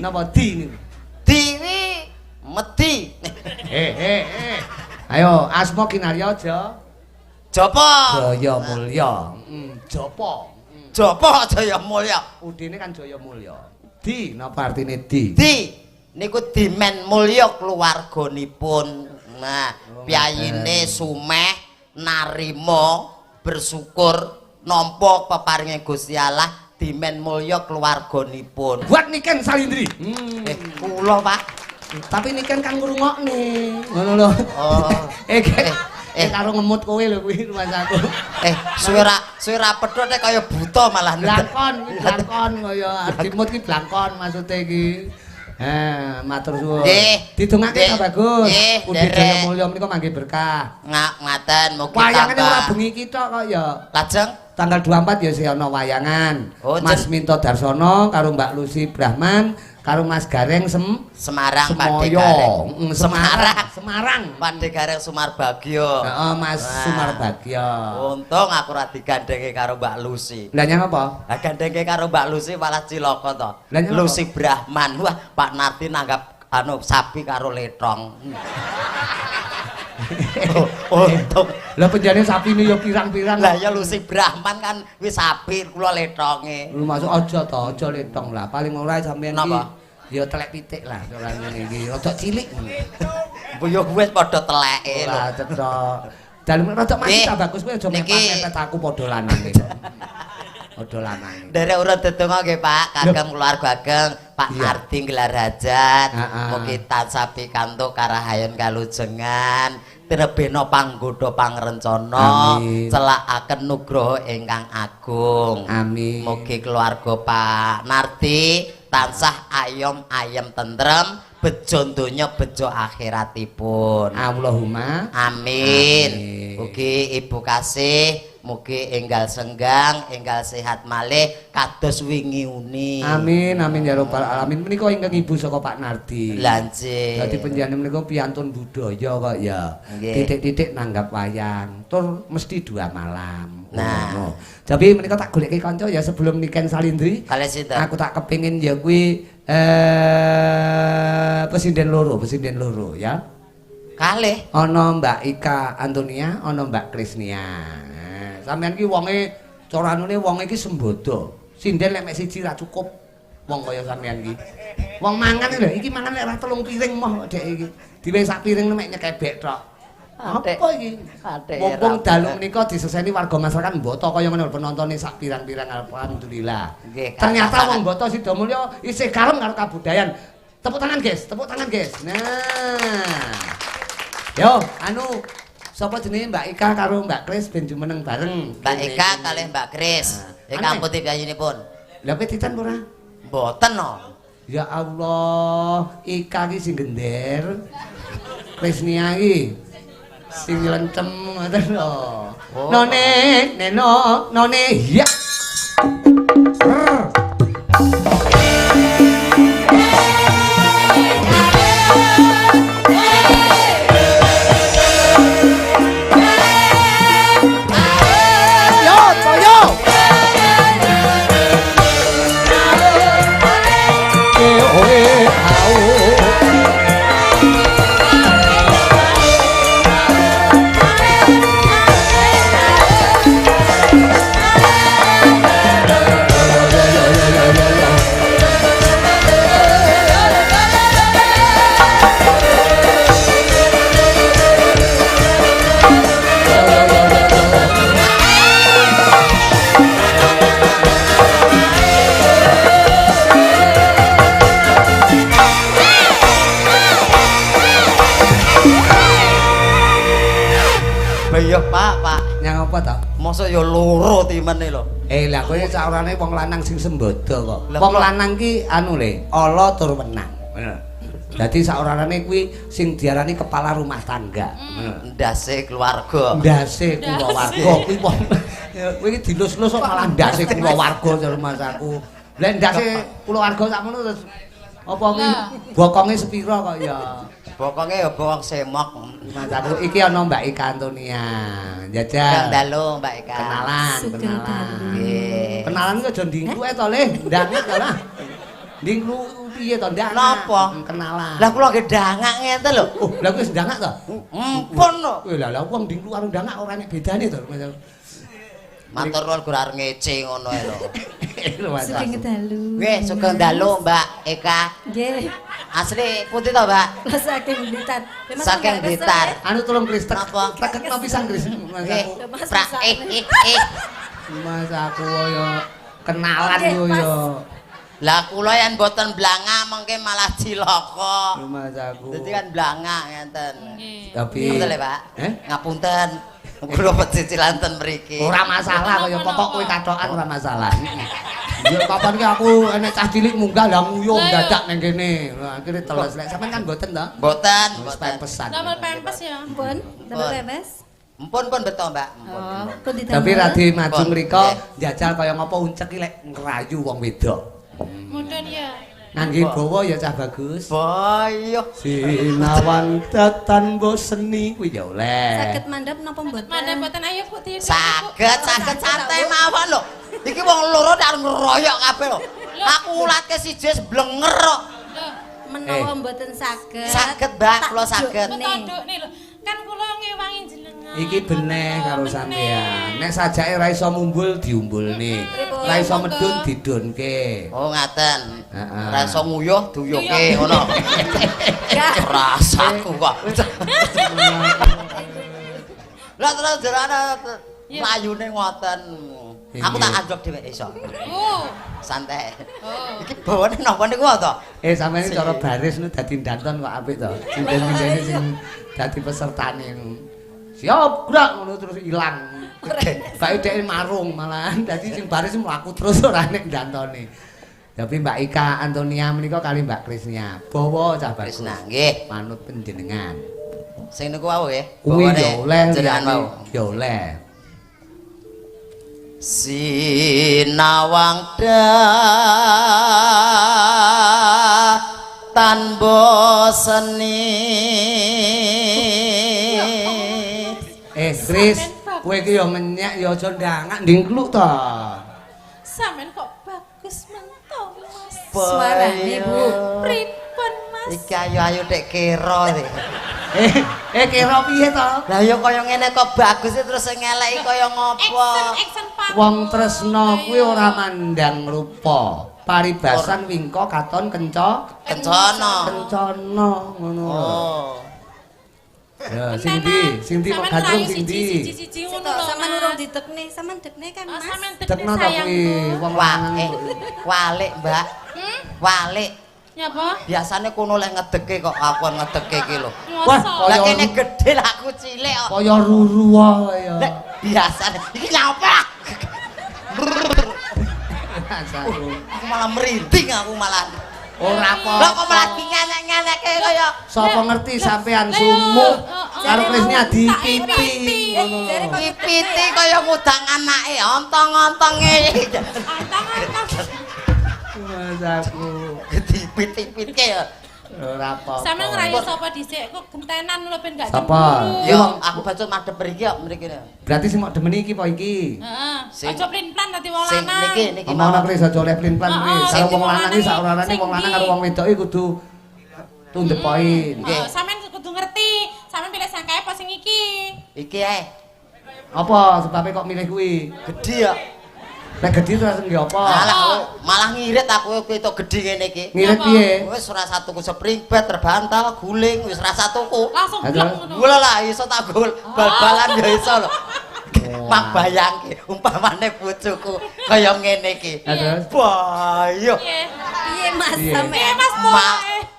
napa di niku? Di kuwi medi. Ayo asma kinarya aja. Japa. Jaya Mulya. Japa. Japa Jaya Mulya. Udine kan Jaya Mulya. Di napa artine di? Di niku dimen mulya keluarganipun. Nah, piyayine sumeh narima bersyukur nampa peparinge Gusti Allah dimen mulya keluarganipun. Buat Niken Salindri. Kula, Pak. Tapi Niken kan ngrungokne. Ngono lho. Oh. Karo ngemut kowe lho kuwi rumasaku. Suwe ra pedhot nek kaya buta malah blangkon, blangkon kaya adimut ki blangkon maksude iki. Matur suwun. Didongake ta bagus. Ugi Jaya Mulya menika mangke berkah. Ngaten mugi tambah. Wayangane ora bengi iki tok kok ya. Lajeng tanggal 24 ya sih ana wayangan. Mas Minto Darsono karo Mbak Lucy Brahman karo Mas Gareng Semarang Pak Gareng. Semarang. Pak Gareng Sumarbagyo. Heeh, Mas Sumarbagyo. Untung aku ora digandhenge karo Mbak Lucy. Lah nyang apa? Lah gandhenge karo Mbak Lucy malah cilaka to. Lucy Brahman. Wah, Pak Nardi nanggap anu sapi karo letong. Untung. Lah penjane sapine ya pirang-pirang. Lah ya Lucy Brahman kan wis sapi kula letonge. Lu masuk aja to, aja letong lah. Paling ora sampean iki ya telek pitik lah ora ngene iki. Rada cilik ngono. Ya wis padha teleke lho. Ora cetha. Dalem rada mati ta bagus kowe aja mepet-mepet aku padha lanange. Padha lanange. Nderek urut dedonga nggih Pak, kagem keluarga ageng Pak Nardi gelar hajat. Mugi tansah pikantuk karahayon kalujengan. Tinebena panggodha pangrencana, celakaken nugroho ingkang agung. Amin. Mugi keluarga Pak Nardi tansah ayom ayem tentrem, bejo donya bejo akhiratipun. Allahumma amin. Mugi ibu kasih, mugi enggal senggang, enggal sehat malih kados wingi uni. Amin amin ya rabbal alamin. Menika ingkang ibu saka Pak Nardi. Lha nggih. Dadi panjenengan menika piantun budaya kok ya. Titik-titik nanggap wayang, tur mesti 2 malam. Nah, tapi menika tak goleki kanca ya sebelum Niken Salindri. Kalih sinten? Aku tak kepengin ya kuwi pesinden loro ya. Kalih. Ana Mbak Ika Antonia, ana Mbak Krisnia. Sampeyan ki wonge cara anune wonge iki sembodo. Sinden lek mek siji ra cukup wong kaya sampeyan iki. Wong mangan lho, iki mangan lek ra 3 piring moh dek iki. Diwe sak piring mek nyekebek tok. Apa iki? Mumpung dalu menika diseseni warga masyarakat Mboto kaya ngono penontone sak pirang-pirang alhamdulillah. Ternyata wong Mboto Sidomulyo isih kalem karo kabudayan. Tepuk tangan, guys. Tepuk tangan, guys. Nah. Yo, anu sapa jenenge Mbak Ika karo Mbak Kris ben jumeneng bareng. Mbak Ika kalih Mbak Kris. Ingkang putih piyayinipun. Lha petitan ora? Mboten no. Ya Allah, Ika iki sing gender. Krisnia iki sing lencem ngoten lho. None neno none ya. Yo, toyo. Oe au. Iya Pak, Pak. Nyang apa to? Mosok ya loro timene lho. Lah kowe saorane wong lanang sing sembodo kok. Wong lanang ki anu le, ala tur wenang. Ngono. Dadi saorane kuwi sing diarani kepala rumah tangga. Ndase keluarga. Ndase kulawarga kuwi wong kowe iki dilus-lus kok malah ndase kulawarga jare masaku. Lah ndase kulawarga sakmono terus apa kuwi bokonge sepira kok ya? Bokonge ya bokong semok. Masaku iki ana Mbak Ika Antonia. Jajal. Dalu Mbak Ika. Kenalan, kenalan. Nggih. Kenalan ki aja ndingklu ae to, Le. Ndangit to lah. Ndingklu piye to, Ndak? Napa? Kenalan. Lah kula nggih ndangak ngeten lho. Oh, lah kuwi wis ndangak to? Empun lho. Kowe lah lah wong ding luar ndangak ora nek bedane to. Matur nuwun gur arep ngece ngono ae lho. Sugeng dalu. Nggih, sugeng dalu Mbak Eka. Nggih. Asli putih to, Mbak? Lah saking Blitar. Saking Blitar. Anu tolong Kris, Napa? tekekno pisan Kris. Mas aku. Pra Mas aku ya kenalan yo ya. Lah kula yen mboten blangak mengke malah cilaka. Mas aku. Dadi kan blangak ngenten. Tapi Ngapunten lho, Pak. Eh? Ngapunten. Kula pecicilan ten mriki. Ora masalah kaya pokok kowe kathokan ora masalah. Ya kapan ki aku enek cah cilik munggah lah nguyuh dadak ning kene. Lah akhire teles. Lek sampean kan mboten to? Mboten, Wis mboten. pempesan. Damel pempes ya. Pun, damel pempes. Empun pun beto, Mbak. Oh, pun didamel. Tapi radi maju mriko Nggih. njajal kaya ngapa uncek ki lek ngrayu wong wedok. Mudun ya. Ngangge bawa ya cah bagus. Boyo. Sinawang datan mbok seni kuwi ya oleh. Saged mandhap napa mboten? Mandhap mboten ayo Bu Titi. Saged, saged santai mawon lho. Iki wong loro tak ngeroyok kabeh lho. Aku ulatke siji wis blenger kok. Menawa mboten saged. Saged, Mbak, kula saged. Petodukne lho. Kan kula ngewangi jenengan. Iki beneh karo sampean. Nek sajake ra iso mumbul diumbulne. Ra iso medun didunke. Oh, ngaten. Heeh. Ra iso nguyuh duyuke ngono. Rasaku kok. Lah terus jarane mlayune ngoten. Aku tak anjlok dhewe iso. Oh. Santai. Oh. Iki bawane napa niku to? Sampeyan iki cara baris nu dadi danton kok apik to. Sinden-sindene sing dadi pesertane. Siap, gerak ngono terus ilang. Bae dhek marung malahan dadi sing baris mlaku terus ora nek dantone. Tapi Mbak Ika Antonia menika kali Mbak Krisnia. Bawa cah bagus. Krisna, nggih. Manut panjenengan. Sing niku wau nggih. Kuwi ya oleh jenengan wau. Ya oleh. Sinawang tan boseni. Kris, kowe iki ya ngenyek ya aja ndangak ndingkluk to. Sampeyan kok bagus mento, Mas. Suarane, Bu. Pripun, Mas? Iki ayo-ayo tek kira iki. Kira piye to? Lah ya kaya ngene kok bagus terus sing ngeleki kaya ngopo? Action Pak. Wong tresna kuwi ora mandang rupa. Paribasan wingko katon kenca kencana. Kencana ngono. Oh. Ya sing ndi? Sing ndi kok gandrung sing ndi? Siji-siji ngono lho. Sampeyan urung ditekne, sampean dekne kan, Mas. Sampeyan Dekno ta kuwi wong lanang. Walik, Mbak. Walik. Nyapa? Biasane kono lek ngedeke kok aku ngedeke iki lho. Wah, lah kene gedhe lah aku cilik kok. Kaya ruru wae ya. Lek biasane iki nyapa? Aku malah merinding aku malah. Ora apa. Lah kok malah dingenek-ngenekke kaya sapa ngerti sampean sumuh karo Krisnia dipiti ngono. Dipiti kaya ngudang anake ontong-ontonge. Ontong-ontong. Mas aku dipiti-pitike ya. Ora apa-apa. Sampeyan ngrayu sapa dhisik kok gentenan lho ben gak cemburu. Yo aku bacut madhep mriki kok mriki. Berarti sing mok demeni iki apa iki? Heeh. Aja plin-plan dadi wong lanang. Niki niki omongno Kris aja oleh plin-plan kuwi. Karo wong lanang iki sak orane wong lanang karo wong wedok iki kudu to the point. Nggih. Sampeyan kudu ngerti. Sampeyan pilih sangkae apa sing iki? Iki ae. Apa sebabe kok milih kuwi? Gedhi ya. Nek gedhi terus nggih apa? Malah ngirit aku ketok gedhi ngene iki. Ngirit piye? Wis ora satuku spring bed, terbantal, guling, wis ora satuku. Langsung blek ngono. Gula lah iso tak gol bal-balan ya iso lho. Mak bayangke umpamane bojoku kaya ngene iki. Terus bayo. Piye Mas sampean?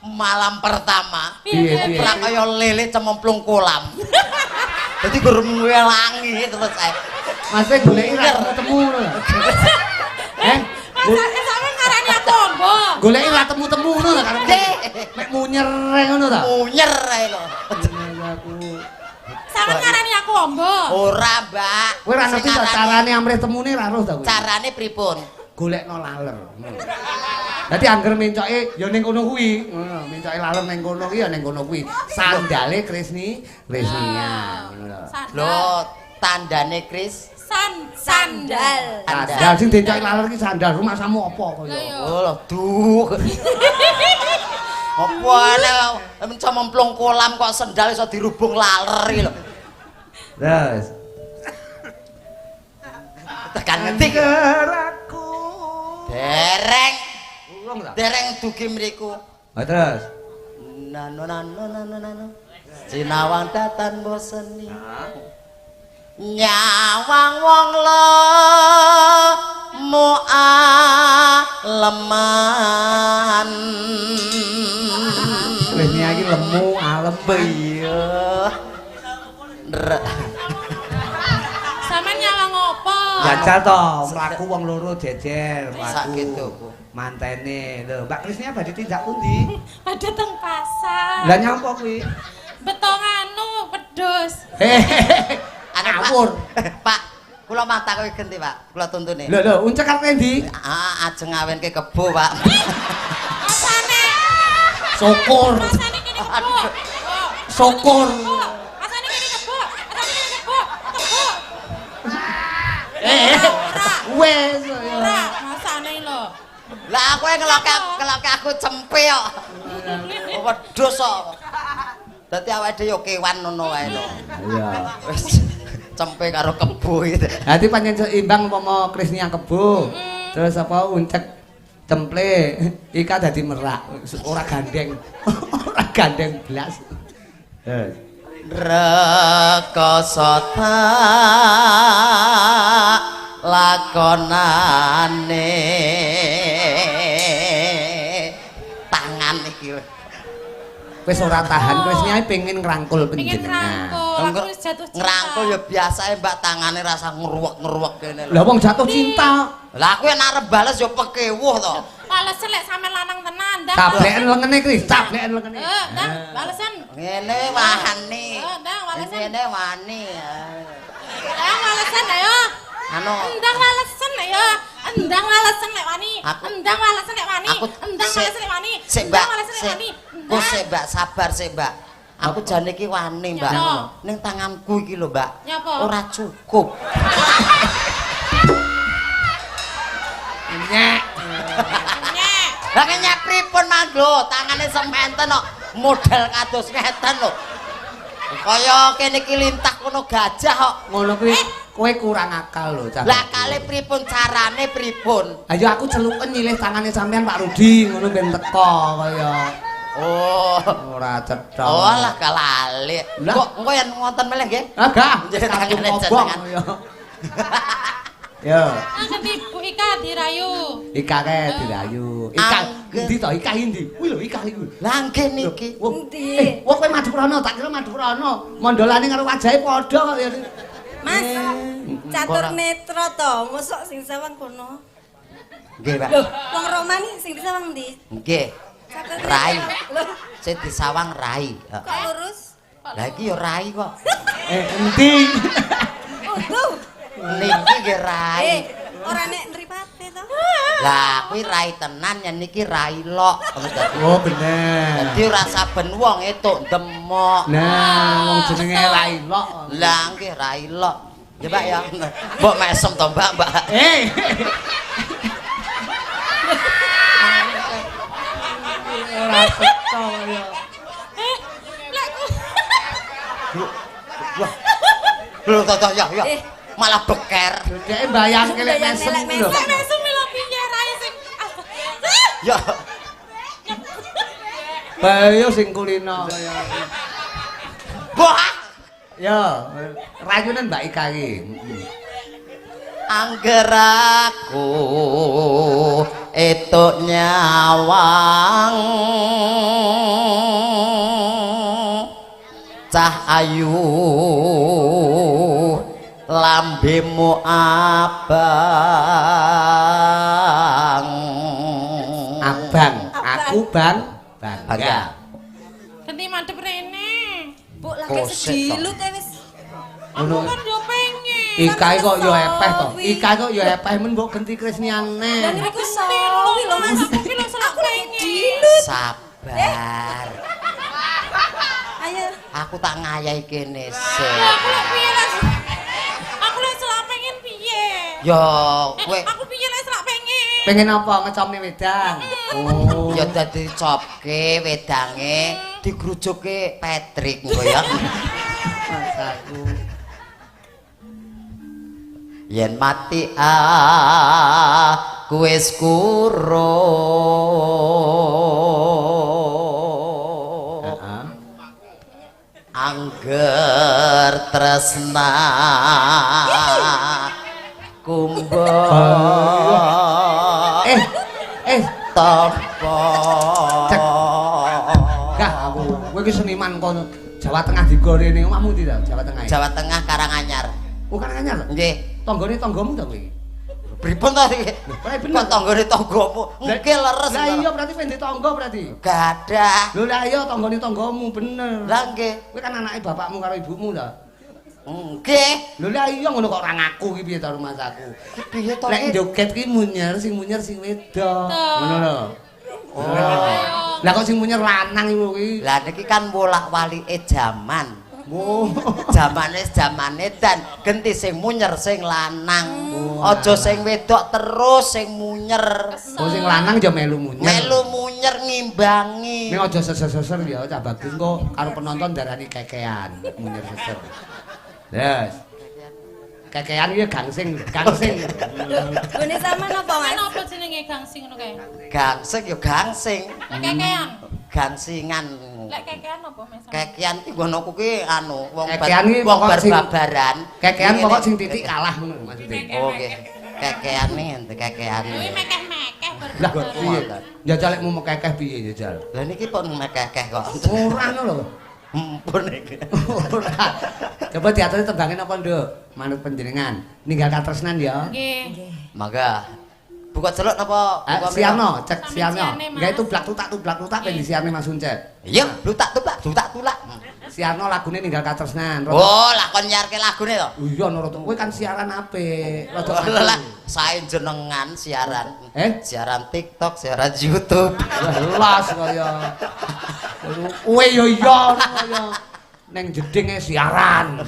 Malam pertama. Piye? Ora kaya lele cemplung kolam. Dadi gur ngelangi terus ae. Mas e goleki ra temu-temu ngono lho. Mas sampean ngarani aku ombo. Goleki ra temu-temu ngono lho karepe. Mek munyer ngono ta? Munyer ae lho. Aku. Sampeyan ngarani aku ombo. Ora, Mbak. Kowe ora ngerti ta carane amrih temune ra roh ta kowe? Carane pripun? Golekno laler. Dadi angger mencoke ya ning kono kuwi, ngono, mencoke laler ning kono kuwi ya ning kono kuwi. Sandale Krisni, Krisnia ngono lho. Lho, Tandane Kris Sandal. Sandal sing dicoki laler ki sandal rumahsamu apa kaya? Oh lho, duh. Apa ana mencemplung kolam kok sendal iso dirubung laler iki lho. Terus tekan ngetik aku. Dereng. Urung ta? Dereng dugi mriku. Ha terus. Nano nano nano nano. Sinawang datan boseni. Nyawang wong lemu aleman. Wis iki lemu alem iya. Sampeyan nyawang opo? Jajal to, mlaku wong loro jejer, mlaku. Mantene. Lho, Mbak Krisnia badhe tindak pundi? Badhe teng pasar. Lah nyapa kuwi? Beto nganu wedhus. Ngawur. Pak, kula mah takoki genti, Pak. Kula tuntune. Lho, lho, uncek arep endi? Ah, ajeng ngawenke kebo, Pak. Rasane. Syukur. Rasane kene kebo. Syukur. Rasane kene kebo. Rasane kene kebo. Kebo. Wes ora, masane lho. Lah aku ngeloke aku cempe kok. Wedhus kok. Dadi awake dhewe yo kewan ngono wae lho. Iya. Wis cempe karo kebo iki. Dadi pancen seimbang umpama Krisnia kebo. Terus apa uncek cemple, Ika dadi merak, ora gandeng. Ora gandeng blas. Heeh. Rekoso tak lakonane tangan iki wis ora tahan. Krisnia pengen ngrangkul panjenengan. Aku wis jatuh cinta. Ngrangkul ya biasae Mbak, tangane rasa ngruwek-ngruwek kene lho. Lah wong jatuh cinta. Lah aku yen arep bales ya pekewuh to. Balesen lek sampean lanang tenan, ndang. Tableken lengene Kris, tableken lengene. Heeh, ndang balesen. Ngene wani. Heeh, ndang balesen. Ngene wani. Ndang balesen ayo. Anu, endang walesen ayo. Endang walesen lek wani. Endang walesen lek wani. Endang walesen lek wani. Sik, Mbak. Endang walesen lek wani. Ku sik, Mbak, sabar sik, Mbak. Aku jane iki wani, Mbak. Ning tanganku iki lho, Mbak. Ora cukup. Nyek. Nyek. Lah nyek pripun mang lho, tangane sementen kok model kados ngeten lho. Kaya kene iki lintah kono gajah kok. Ngono kuwi kowe kurang akal lho, Cah. Lah kale pripun carane pripun? Ayo aku celuken nyilih tangane sampean Pak Rudi ngono ben teko kaya. Oh, ora cetha. Oh lah kalali. Kok engko yen wonten melih nggih? Ah gak, tangane jenengan. Ya. Ganti Bu Ika dirayu. Ika kae dirayu. Ika endi to? Ika endi? Kuwi lho Ika iku. Lah nggih niki. Endi? Wong kowe Madurana, tak kira Madurana. Mondolane karo wajahe padha kok ya. Mas, catur netra to, mosok sing sawang kono. Nggih, Pak. Lho, wong Romani sing disawang endi? Nggih. Rai. Sing disawang rai. Kok lurus? Lah iki ya rai kok. Endi? Utuh. Niki nggih rai. Ora nek mripate to. Lah kuwi rai tenan yen niki rai lok. Oh bener. Dadi ora saben wong etuk demok. Nah, wong jenenge rai lok. Lah nggih rai lok. Ya Pak ya. Mbok mesem to Mbak, Mbak. Ora cetha ya. Wah. Lho to ya ya. Malah beker. Dhek mbayangke lek mesem lho. Lek mesem lho piye rae sing. Ya. Bayo sing kulino kaya. Wah. Ya, rayunan Mbak Ika iki. Angger aku etuk nyawang cah ayu lambemu abang. Abang, aku bang bangga. Ganti madhep rene. Bu lagi sedilut e wis. Aku kan yo pengen. Ika kok yo epeh to. Ika kok yo epeh men mbok genti Krisniane. Lah niku sawi lho Mas. Aku ki lho selak pengen. Sabar. Ayo. Aku tak ngayahi kene sik. Aku lek piye lah. Ya kowe Aku piye lek selak pengen. Pengen apa ngecomne wedang? Oh. Ya dadi copke wedange digrujuke Patrick engko ya. Masaku. Yen mati aku wis kuro. Heeh. Angger tresna kumbo. Topo. Gah aku. Kowe iki seniman kono Jawa Tengah digorene omahmu ndi ta Jawa Tengah? Jawa Tengah Karanganyar. Oh Karanganyar. Nggih. Tanggane tanggamu ta kowe iki? Pripun to iki? Bener. Kok tanggane tanggamu? Nggih leres. Lah iya berarti pendhe tangga berarti. Gadah. Lho lah iya tanggane tanggamu bener. Lah nggih. Kowe kan anake bapakmu karo ibumu ta? Nggih. Lho lah iya ngono kok ora ngaku iki piye ta rumasaku. Piye to? Lek joget ki munyer sing wedok. Ngono lho. Oh. Lah kok sing munyer lanang iku kuwi. Lah niki kan wolak-walike jaman. Oh. Jamane jamane dan genti sing munyer sing lanang. Aja sing wedok terus sing munyer. Oh sing lanang ya melu munyer. Melu munyer ngimbangi. Ning aja seser-seser ya cah bagus engko karo penonton darani kekean munyer seser. Yes. Kekean iki gangsing, gangsing. Gone sampean apa, Mas? Napa jenenge gangsing ngono kae? Gangsing ya gangsing. Lek kekean. Gangsingan. Lek kekean apa, Mas? Kekean iki nggonoku ki anu wong wong barbaran. Kekean pokok sing titik kalah ngono maksude. Oh nggih. Kekean nih, kekean. Kuwi mekeh-mekeh Lah piye? Njajal lek mu mekekeh piye njajal? Lah niki pun mekekeh kok. Ora ngono lho. Mpun iki. Ora. Coba diaturi tembangin apa, Nduk? Manut panjenengan. Ninggal katresnan ya. Nggih. Mangga. Buka celuk napa? Siarno, cek siarno. Enggak itu blak tutak ben disiarne Mas Uncet. Iya, blutak tublak, blutak tulak. Siarno lagune ninggal katresnan. Oh, lah kon nyiarke lagune to? Iya, rada kowe kan siaran apik. Rada lah sae jenengan siaran. Siaran TikTok, siaran YouTube. Los kaya. Kowe yo iya kaya neng jedinge siaran.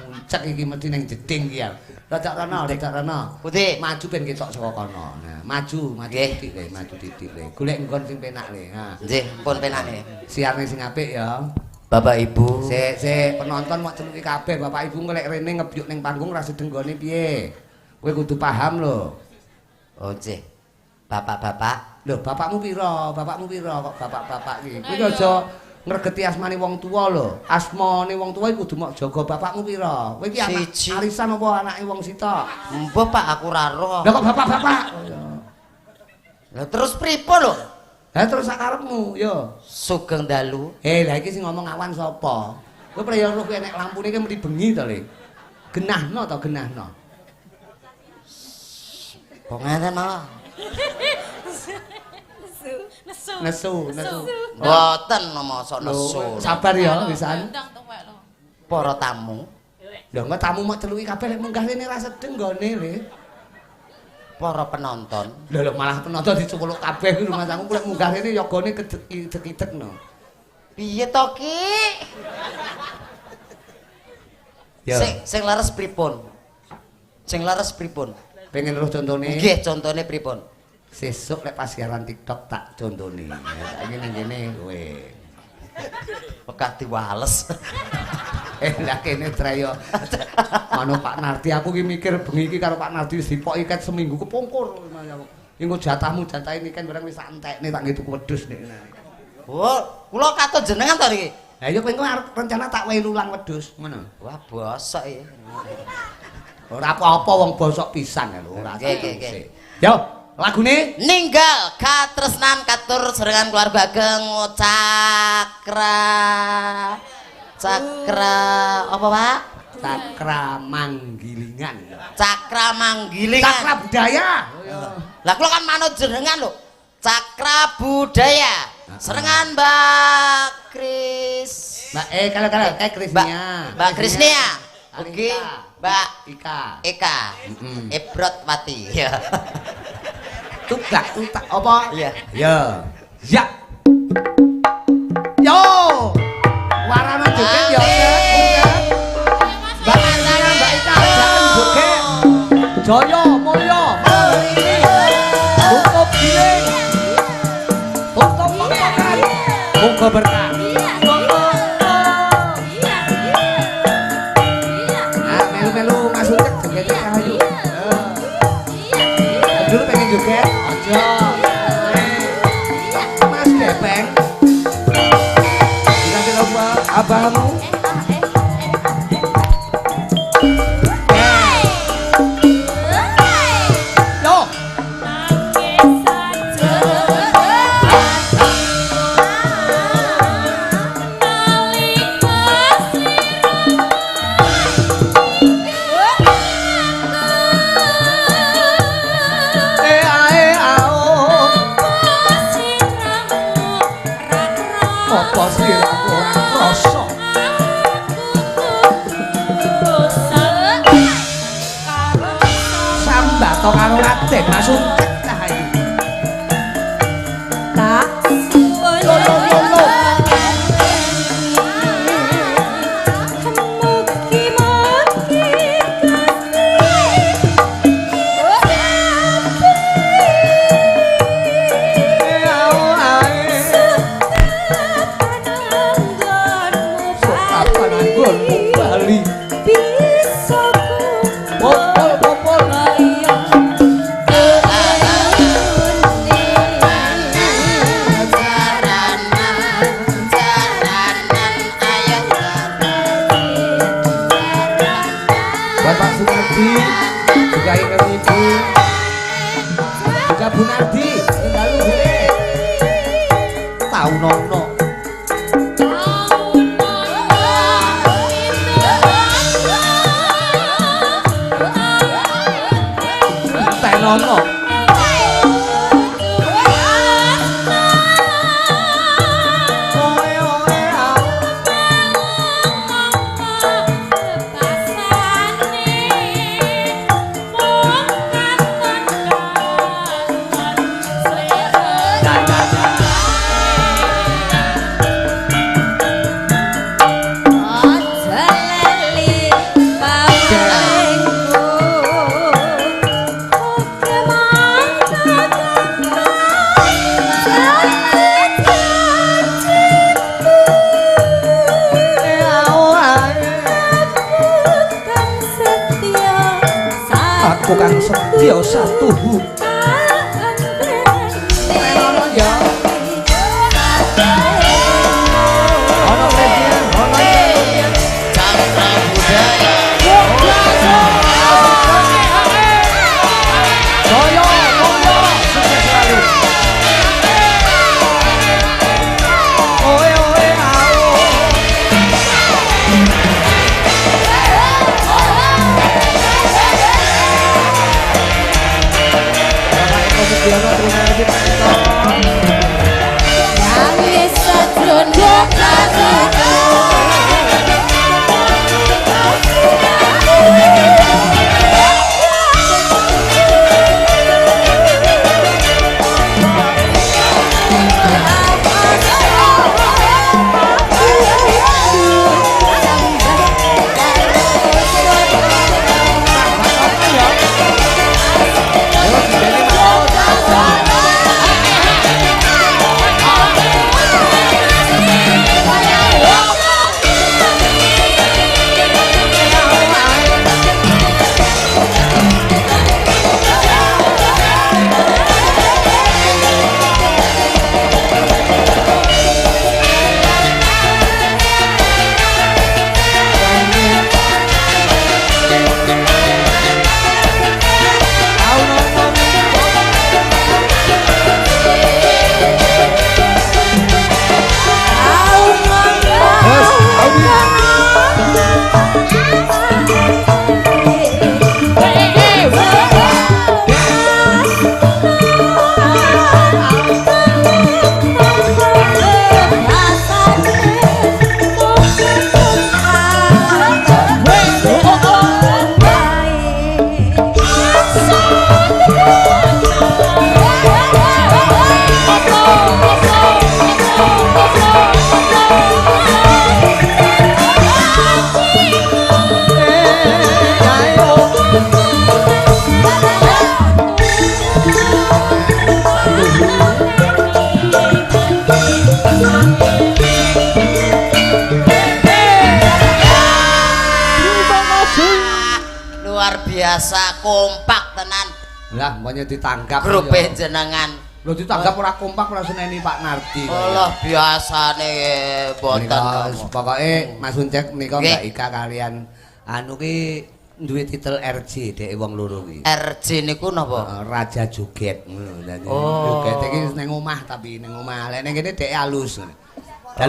Uncek iki mesti neng jeding iki ya. Rada rono, rada rono. Putih. Maju ben ketok saka kono. Nah, maju, maju titik le, maju titik le. Golek nggon sing penak le. Ha. Nggih, pun penake. Siarne sing apik ya. Bapak Ibu. Sik, sik, penonton mok celuki kabeh. Bapak Ibu ngelek rene ngebyuk ning panggung ra sedeng nggone piye. Kowe kudu paham lho. Oh, nggih. Bapak-bapak. Lho, bapakmu pira? Bapakmu pira kok bapak-bapak iki? Kowe aja ngregeti asmane wong tuwa lho. Asmane wong tuwa iku kudu mok jaga. Bapakmu pira? Kowe iki anak arisan apa anake wong sitok? Mbah, Pak, aku ora roh. Lah kok bapak-bapak? Lah terus pripun lho? Lah terus sakarepmu, yo. Sugeng dalu. Lah iki sing ngomong awan sapa? Kowe praya roh kowe nek lampune iki mesti bengi to, Le. Genahno to, genahno. Kok ngene malah. Nesu. Nesu, nesu. Mboten mosok nesu. Sabar ya, wisan. Para tamu. Lho, engko tamu mok celuki kabeh lek munggah rene ra sedeng nggone, Le. Para penonton. Lho lho malah penonton dicuweluk kabeh kuwi rumangsaku lek munggah rene yogane kedek-idek no. Piye to, Ki? Sing sing leres pripun? Sing leres pripun? Pengen roh contone? Nggih, contone pripun? Sesuk lek pas siaran TikTok tak contone. Saiki ning kene kowe. Wekah diwales. Lah kene treyo. Mano Pak Nardi aku ki mikir bengi iki karo Pak Nardi wis dipoki ket seminggu kepungkur. Engko jatahmu jatahe niken barang wis tak entekne tak nggih tuku wedhus nek. Oh, kula katut jenengan to niki. Lah iya kowe engko arep rencana tak wehi lulang wedhus ngono. Wah, bosok iki. Ora apa-apa wong bosok pisan lho ora. Nggih, nggih. Yo, lagune Ninggal Katresnan katur serengan keluarga ageng Cakra. Cakra apa, Pak? Cakra Manggilingan. Cakra Manggilingan. Cakra budaya. Lah kula kan manut jenengan lho. Cakra budaya. Serengan Mbak Kris. Mbak kalau kayak Krisnia. Mbak Krisnia. Oke, Mbak Ika. Eka. Ebrot Wati. Ya. Tublak tutak apa? Iya. Ya. Ya. Yo. Warana joget ya. Mbak Krisnia, Mbak Ika, jangan joget. Joyo. Asta karo Raden Mas Uncek cah iki. Tak suwun. Lo lo lo lo. Mugi-mugi Gusti Kapan anggonmu bali? Bisa Kumpul kumpul. Buat Pak Sumardi, juga ingkang Ibu, juga Bu Nardi, ing dalu Bu. Tau nono. Tenono. Oe oe au. Ya ya ya. Aku kang setya satuhu. Tenono ya. Ono Presiden, ono Cakra budaya. Toyo, Toyo, sukses selalu. Oe oe au. Bapak Eko Sugiono, terima kasih Pak Eko. Bos, Audi. Luar biasa kompak tenan Lah, mboknya ditanggap. grup ya. jenengan. Lho ditanggap ora kompak ora seneni Pak Nardi. Allah biasane boten. Menika pokoke Mas Uncek menika Nggih. Mbak Ika kalian anu ki duwe titel RJ dhek wong loro ki. RJ niku napa? Raja Joget ngono. Dadi Oh. joget iki ning omah tapi ning omah. Lek ning kene dhek alus.